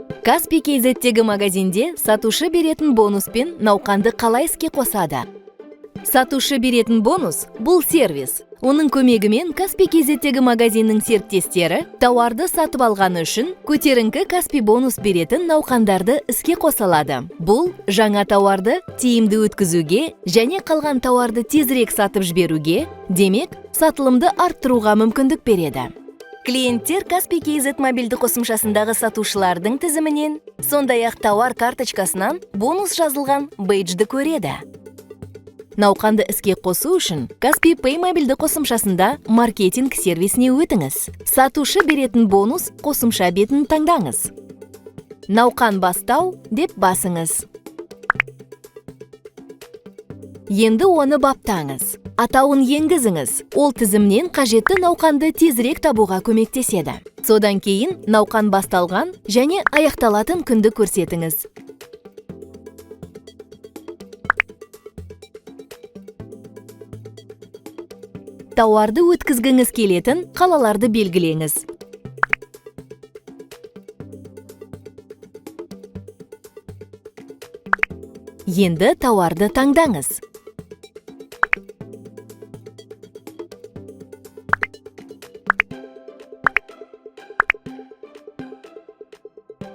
Kaspi KZ-тегі магазинде сатушы беретін бонуспен науқанды қалай іске қосады? Сатушы беретін бонус – бұл сервис. Оның көмегімен Kaspi KZ-тегі магазиннің серіктестері тауарды сатып алғаны үшін көтеріңкі Kaspi бонус беретін науқандарды іске қоса алады. Бұл жаңа тауарды тиімді өткізуге және қалған тауарды тезірек сатып жіберуге, демек, сатылымды арттыруға мүмкіндік береді. Клиенттер Kaspi KZ мобильді қосымшасындағы сатушылардың тізімінен, сондай-ақ тауар карточкасынан бонус жазылған бейджді көреді. Науқанды іске қосу үшін Kaspi Pay мобильді қосымшасында маркетинг сервисіне өтіңіз. Сатушы беретін бонус қосымша бетін таңдаңыз. Науқан бастау деп басыңыз. Енді оны баптаңыз. Атауын енгізіңіз. Ол тізімнен қажетті науқанды тезірек табуға көмектеседі. Содан кейін науқан басталған және аяқталатын күнді көрсетіңіз. Тауарды өткізгіңіз келетін қалаларды белгілеңіз. Енді тауарды таңдаңыз.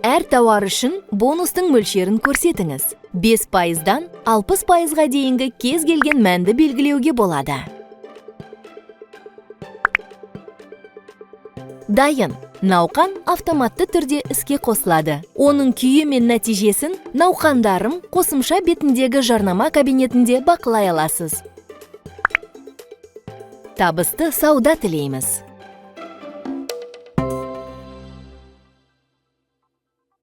Әр тауар үшін бонустың мөлшерін көрсетіңіз. 5%-дан 60%-ға дейінгі кез келген мәнді белгілеуге болады. Дайын. Науқан автоматты түрде іске қосылады. Оның күйі мен нәтижесін Науқандарым қосымша бетіндегі жарнама кабинетінде бақылай аласыз. Табысты сауда тілейміз!